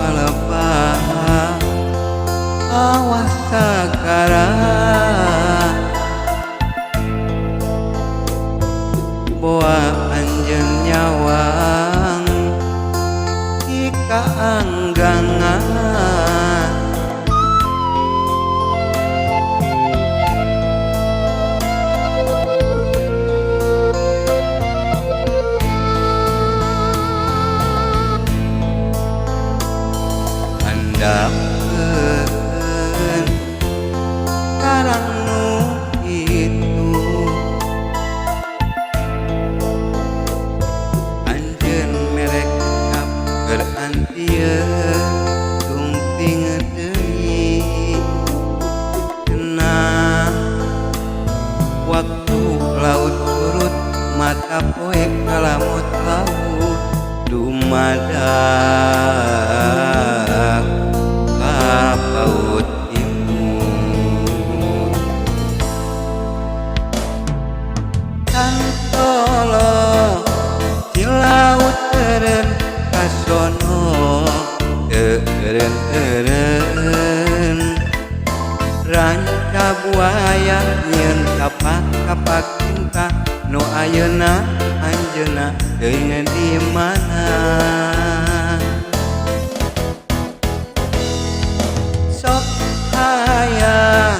palebah awas sagara boa anjeun nyawang ika anggangan. Handapeun karang nu kitu anjeun merek kap keur antieun sumping deui cenah waktu laut surut mata poe kalamut laut dumadak ka paut imut. Tantolo di laut eureun kasono teu eureun-eureun ranca buaya nyieun tapak-tapak cinta nu ayeuna anjeunna teuing di mana. Sok hayang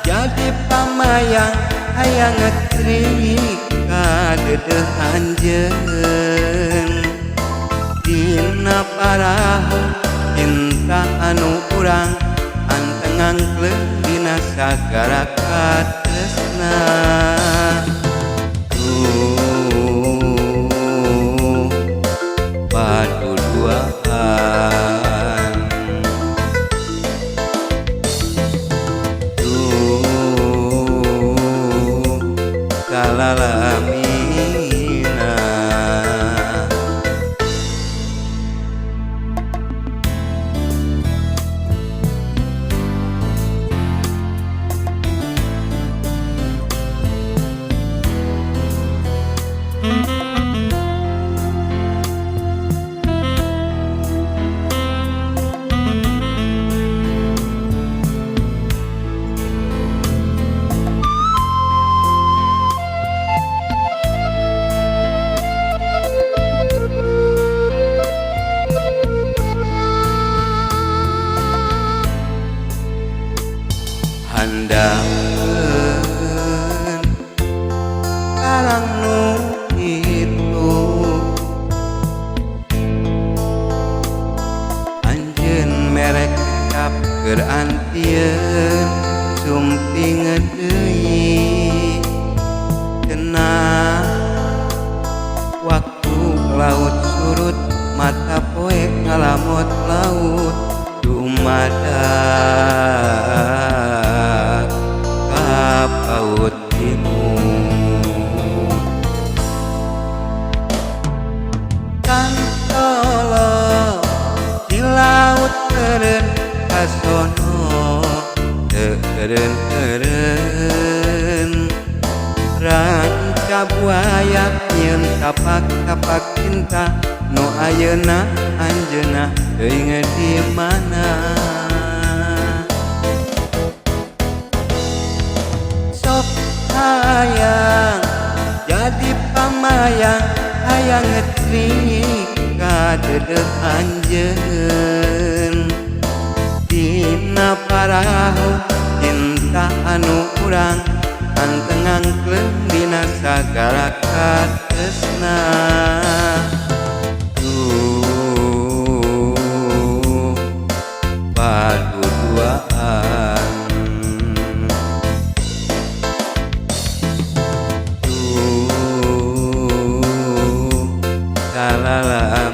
jadi pamayang hayang ngetrik ka deudeuh anjeun dina parahu cinta anu urang anteng angkleng dina sagara katresna. Paduduaan duh kalalamina. Handapeun karang nu kitu anjeun merek kap keur antieun sumping deui cenah waktu laut surut mata poe ngalamut laut dumadak ka paut imut. Tantolo di laut eureun kasono teu eureun-eureun ranca buaya nyieun tapak-tapak cinta nu ayeuna anjeunna teuing di mana. Sok hayang jadi pamayang hayang ngetrik ka deudeuh anjeun dina parahu cinta anu urang anteng angkleng dina sagara katresna. Duh paduduaan duh kalalamina.